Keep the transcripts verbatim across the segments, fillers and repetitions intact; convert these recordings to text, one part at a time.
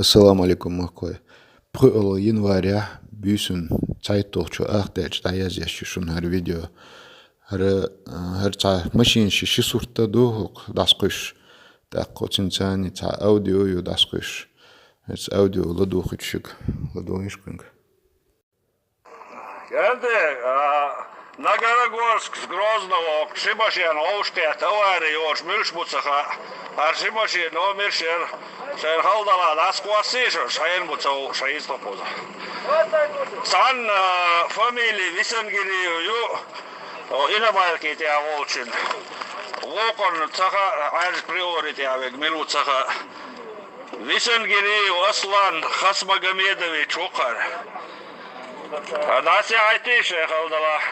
Ассаламу алейкум, махкой. ПхуьалгӀа января буьйсанна цхьайтталгӀачо ах даьлча дӀаязъеш ю шуна хӀара видео. ХӀара, а, хӀара цхьа машина ши, ши сурт ду хӀокху дӀасакхуьйсуш. ТӀаккха оцуьнца цхьа аудио ю дӀасакхуьйсуш. ХӀара аудио ладугӀуьйту шуьга. ЛадугӀуьйту шуьга. Кенте, а, на Горогорск с Грозного ши машен гӀовшкхетта авари йолуш муьлш бу ца хаьа. ХӀара ши машен номерш яра, шайна хала далахь дӀасакхоссийша, шайна бу ца ву, шайца тхо кхуза. Цхьанна, а, фамили Висангириев ю, о, иномарки тӀехь волчун. Вукхунна ца хаьа, Ӏаьржа приори тӀехь верг мила ву ца хаьа. Висангириев Аслан Хасмагомедович ву кхара. ДӀасаьхьийтий шайн хала далахь.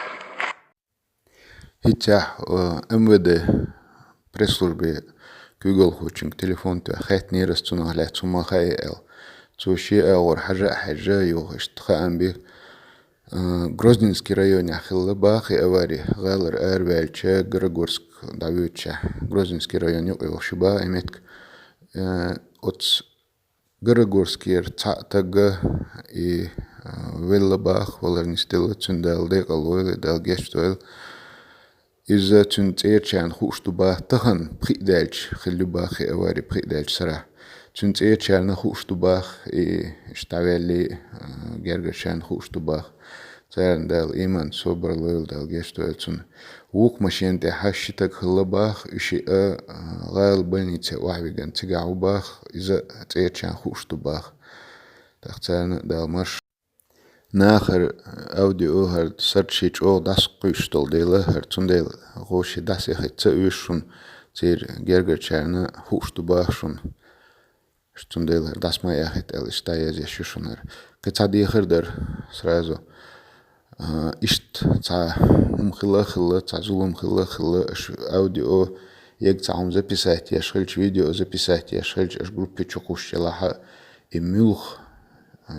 ХӀинццехь, э, МВД пресс-службе куьйгалхочуьнга телефон тоьхна хаьттинера ас цунах лаьцна хӀума хаьий аьлла. Цо шен агӀор хьажа а хьаьжжа, юха иштта хаам бира. А, Грозненский районехь хилла боху и авари, гӀалара араваьлча, Горогорск дӀавоьдучехь, Грозненский район юкъа йолуш ю боху и меттиг. А, оцу Горогорскера цхьаъ стаг и, а, велла боху, валар нисделла, цуьнан Дала декъал дойла, Дала гечдойла. Иза цуьнан цӀерачарна хууш ду боху, тахана пхиъ даьлча хилла ю боху и авари, пхиъ даьлча сарахь. Цуьнан цӀерачарна хууш ду боху, и иштта дӀаваьлла, а, гергарчарна хууш ду боху. Царна Дала иман, собар лойла, Дала гечдойла цунна. Вукху машен тӀехь ши стаг хилла боху, и шиъ а, а, гӀала больнице охьавигна цигахь ву боху, иза цӀерачарна хууш ду боху. ТӀаккха царна а Дала марш. Нахара аудио хӀара сарчий чӀогӀа дӀасакхуьйсуш долу дела, хӀара цундела гӀо ши дӀасаяхийта ца оьшу шуна, церан гергарчарна хууш ду боху шуна. Цундела хӀара дӀасама яхийта аьлла, иштта дӀаязъеш ю шуна хӀара. Кхин цхьа дехар дара сразу. А, иштта цхьа хӀума хилла а хилла, цхьа зулам хилла а хилла, аша аудио, ега цхьа хӀума записать еш хилча, видео записать еш хилча, аша группе чу кхуссуш елахь а, и муьлха, а,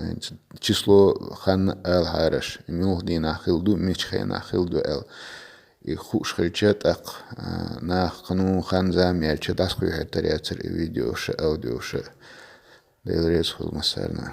число хан алахьара аша, и муьлха дийнахь хилла ду, мича хенахь хилла ду аьлла. И хууш хилча тӀаккха, а, наха кхано хан-зама яьлча дӀасакхуьйхьийтар яцара и видеош а, аудиош а. Дела реза хуьлда массарна.